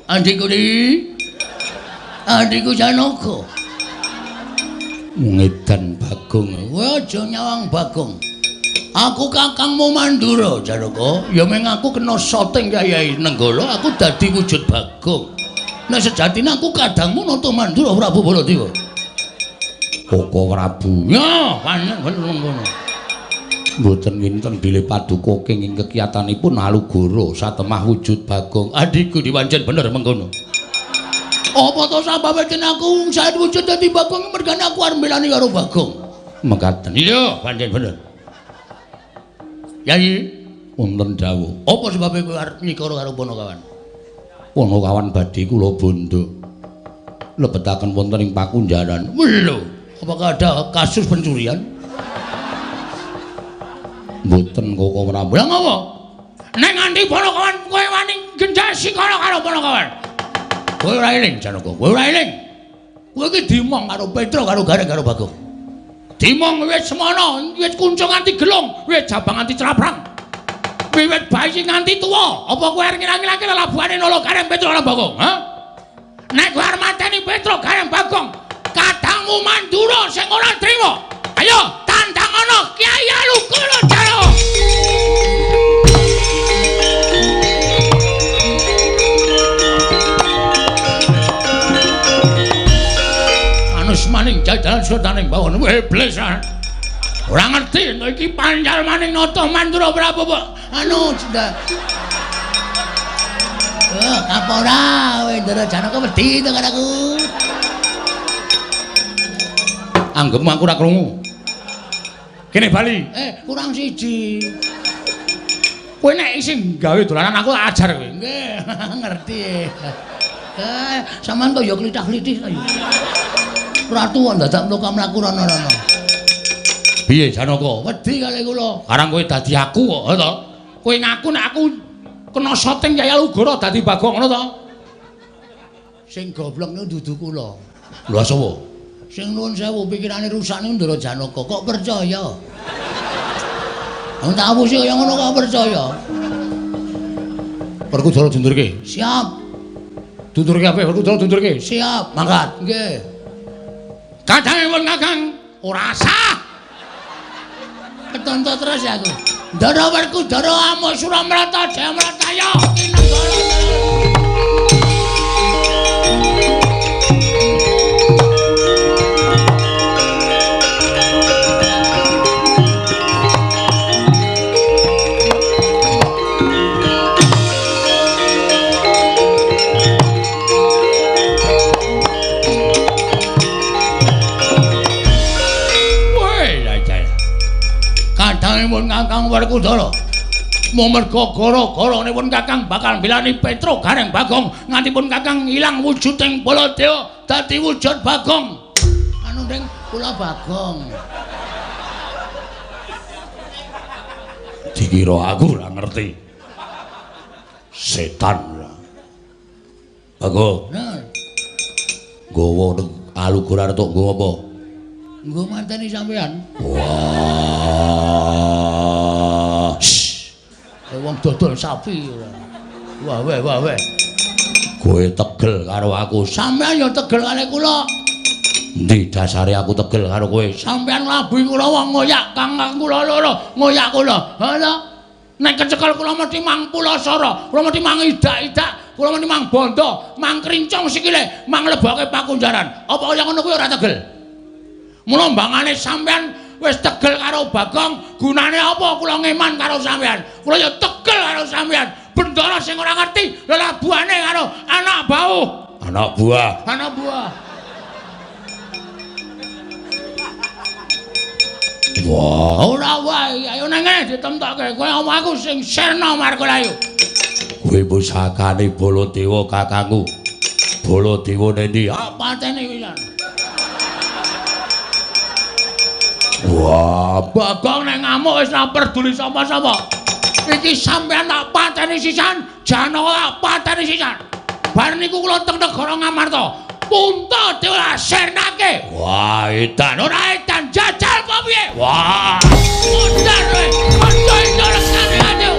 Adikku di. Adikku Janaka. Ngedan Bagong. Kowe aja nyawang Bagong. Aku kakangmu Mandura, Janaka. Ya meng aku kena soting Kyai Nenggala, aku dadi wujud Bagong. Nek sejatine aku kadangmu Nata Mandura Prabu Baladewa. Koko Prabu. Ya, pancen bener ngono. Mboten kinten bilih paduka kenging kekiyatanipun Alugoro satemah wujud Bagong. Adikku dipancen bener mengkono. Apa to sababe yen aku saet wujud dadi Bagong mergane aku arep mbelani karo Bagong. Mekaten. Iya, pancen bener. Yai, wonten dawuh. Apa sebabe kowe arep nyikara karo Panakawan? Panakawan badhe kula bondo. Lebetaken wonten ing pakunjaran. Lho, apakah ada kasus pencurian? Mboten Koko Prabu. Lah ngopo? Nek nganti Panakawan kowe wani genjah sikara karo Panakawan. Kowe ora eling Janaka, kowe ora eling. Kowe iki dimong karo Petro karo Gareng karo Bagong. Dimong wis semono, wis kuncung nganti gelung, wis jabang nganti craprang. Wiwit bayi nganti tuwa, apa kowe arep ngilang-ngilangke lelabuhane Nala Gareng Petro karo Bagong, ha? Nek kowe arep mateni Petro Gareng Bagong, kadangmu Mandura sing ora trima. Ayo tandang ana Kyai Alugoro Jaya. Anus maning jajalan sultaning bawon iblis. Ora ngerti nek iki pancal maning Nata Mandura Prabu anu cinta. Eh, apa ora kowe Ndara Janaka wedi to karo aku. Anggepmu aku ora krungu. Kene bali. Kurang siji. Kowe nek isih gawe dolanan aku tak ajar kowe. Nggih, ngerti. Sampeyan kok ya klithah-klithih to ya. Ratu kok dadak mlaku-mlaku rono-rono. Piye Janaka? Wedi kali kula. Karang kowe dadi aku kok, ha to? Kowe ngaku nek aku kena soting Kyai Alugoro dadi Bagong ngono to? Sing goblok niku dudu kula. Lha sapa? Sing nuwun sewu pikirane rusak niku Ndara Janaka kok percaya? Wong tak apusi kaya ngono kok percaya. Werkudara dundurke. Siap. Dundurke kabeh, Werkudara dundurke. Siap, mangkat. Nggih. Kadange pun Kakang ora sah. Ketonto terus ya aku. Ndara Werkudara amuk Suramrata Jayamrataya kinenggara. Kadangipun Kakang Werkudara. Mumerga gara-garanipun Kakang bakal mbelani Petro Gareng Bagong nganti pun Kakang ilang wujuding Baladewa dadi wujud Bagong. Anu ning kula Bagong. Dikira aku ora ngerti. Setan ora. Bagong. Nah. Nggawa Alugoro arep tok nggawa apa? Nggo mateni sampean. Wah. Wong dodol sapi ora. Wah weh wah weh. Kowe tegel karo aku. Sampean ya tegel karo kula. Endi dasare aku tegel karo kowe? Sampean nglabuhi kula wong ngoyak kang kula loro, ngoyak kula. Ha ta? Nek kecekel kula mesti mang pulasara, kula mesti mang idak-idak, kula mesti mang bondo, mang krincong sikile, mang leboke pakunjaran. Apa kaya ngono kuwi ora tegel? Mula mbangane sampean wis tegel karo Bagong, gunane apa kula ngeman karo sampean? Kula ya tegel karo sampean. Bendara sing ora ngerti lelabuhane karo anak bau. Anak buah. Anak buah. Wah, ora wae. Ayo nang ngene ditemtokke. Kowe omong aku sing sirna Markulayu. Kowe pusakane Baladewa kakangku. Baladewa nendi? Ah, pateni pisan. Wah, Bagong nek ngamuk wis ora peduli sapa-sapa. Iki sampean tak pateni sisan, Janaka tak pateni sisan. Bar niku kula teng negara Ngamarta. Puntadewa sirnake. Wah, edan ora edan jajal apa piye? Wah, modar kowe. Aja iso rekane ayo.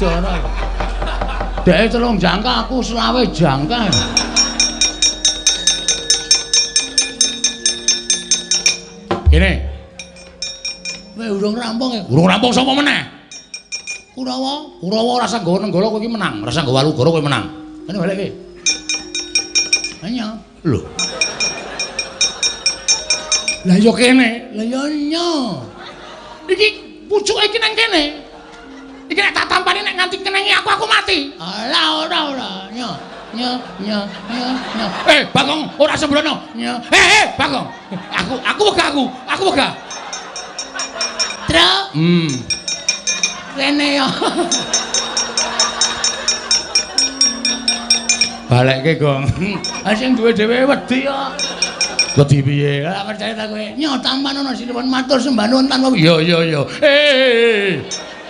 sedara. Dheke 3 jangka aku 25 jangka. Kene. Kowe urung rampung ya? Urung rampung sapa meneh? Kurawa, Kurawa ora usah nggawa Nenggala kowe iki menang, ora usah nggawa Walugara kowe menang. Kene balik iki. Nya. Lho. Lah ya kene, lah ya nya. Iki pucuke iki nang kene. Iki nek tak tampani nek nganti kenengi aku mati. Alah ora ora. Nya nya nya nya nya. Eh, Bagong ora sembrono. Nya. Eh, Bagong. Aku wegah aku. Aku wegah. Tru. Rene yo. Balekke, Gong. Ha sing duwe dhewe wedi kok. Wedi piye? Ora percaya ta kowe? Nyo tampan ana sinuwun matur sembah nuwun tanpa. Iya iya iya. Eh.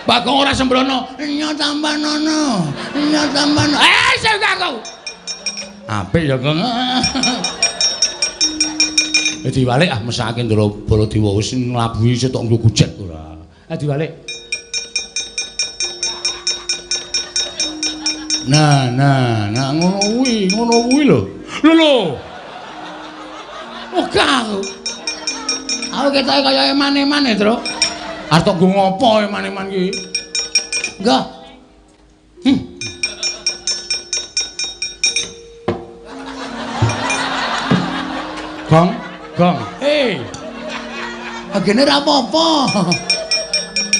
Bagong ora sembrono. Nyo tampan ana. Nyo tampan. Eh, sing aku. Apik ya, Gong. Diwalik ah mesake Ndara Baladewa wis nglabuhi setok nggo gojek ora. Ah diwalik. Nah, nah, nah ngono kuwi lho. Lho lho. Ogah aku. Aku ketoke kaya eman-eman e, Truk. Arep tok nggo ngopo eman-eman iki? Enggak. Gong, gong. Hei. Agene ora apa-apa.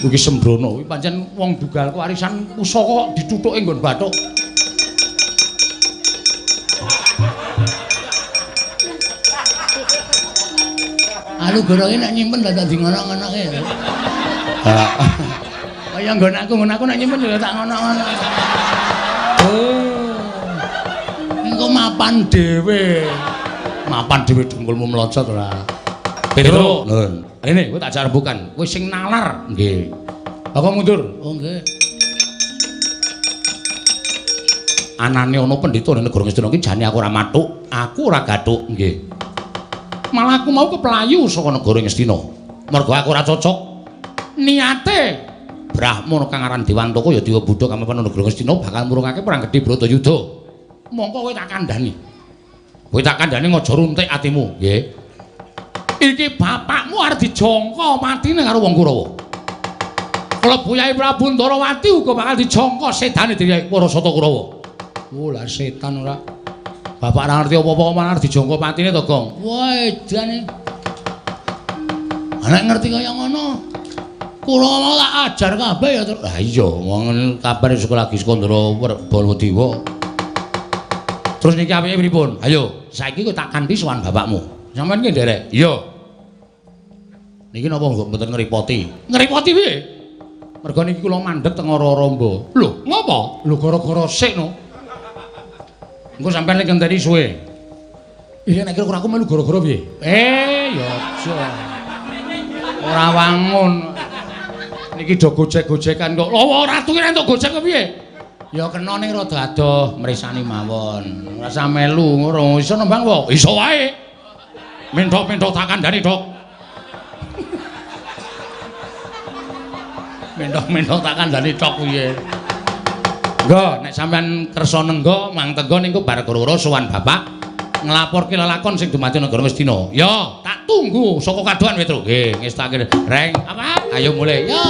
Iki sembrono kuwi pancen wong dugalku warisan pusaka kok dithuthuke nggon bathuk. Alugara iki nek nyimpen dadak di ngono-ngonoke. Heeh. Kaya nggon aku nek nyimpen ya tak ngono-ngono. Oh. Engko mapan dhewe. Mapan dhewe dengkulmu mlocot ora. Petro, nuwun. Rene kowe tak jak rembukan. Kowe sing nalar. Nggih. Aku mundur. Oh nggih. Anane ana pendhita ning negara Ngastina iki jane aku ora mathuk, aku ora gathuk. Nggih. Malah aku mau keplayu saka negara Ngastina. Mergo aku ora cocok. Niate Brahmana kang aran Dewantaka ya Dewa Buddha kang mapan negara Ngastina bakal murungake perang gedhe Bratayuda. Mongko kowe tak kandhani. Kowe tak kandhani aja runtik atimu, nggih. Iki bapakmu arep dijangka matine karo wong Kurawa. Klebu Yai Prabu Ndarawati uga bakal dijangka sedane dening para sata Kurawa. Oh, lah setan ora. Bapak ora ngerti apa-apa kok malah arep dijangka patine to, Gong. Wah, edane. Nek ngerti kaya ngono, Kurawa tak ajar kabeh ya, Truk. Lah iya, wong kabar sekolah lagi Skandara Baladewa. Terus niki apike pripun? Ayo, saiki kowe tak kanthi sowan bapakmu. Sampeyan ki nderek? Iya. Niki napa kok mboten ngrepoti? Ngrepoti piye? Mergo niki kula mandheg teng Ora-Ramba. Lho, ngopo? Lho gara-gara sik no. Engko sampeyan nek ngenteni suwe. Iya nek kira aku melu gara-gara piye? Eh, ya aja. Ora wangun. Niki do gojek-gojekan kok. Lho ora ratu ki entuk gojek kok piye? Ya kena ning rada adoh mresani mawon. Ora usah melu ngono. Iso nembang apa? Iso wae. Menthok-menthok tak kandhani, Dok. Menthok-menthok tak kandhani tok piye. Nggo, nek sampean kersa nengga mang tengga niku bar gara-gara sowan bapak nglaporke lelakon sing dumadi negara Ngastina. Ya, tak tunggu saka kadohan Petro. Nggih, ngestake. Reng, apa? Ayo mulih. Ya.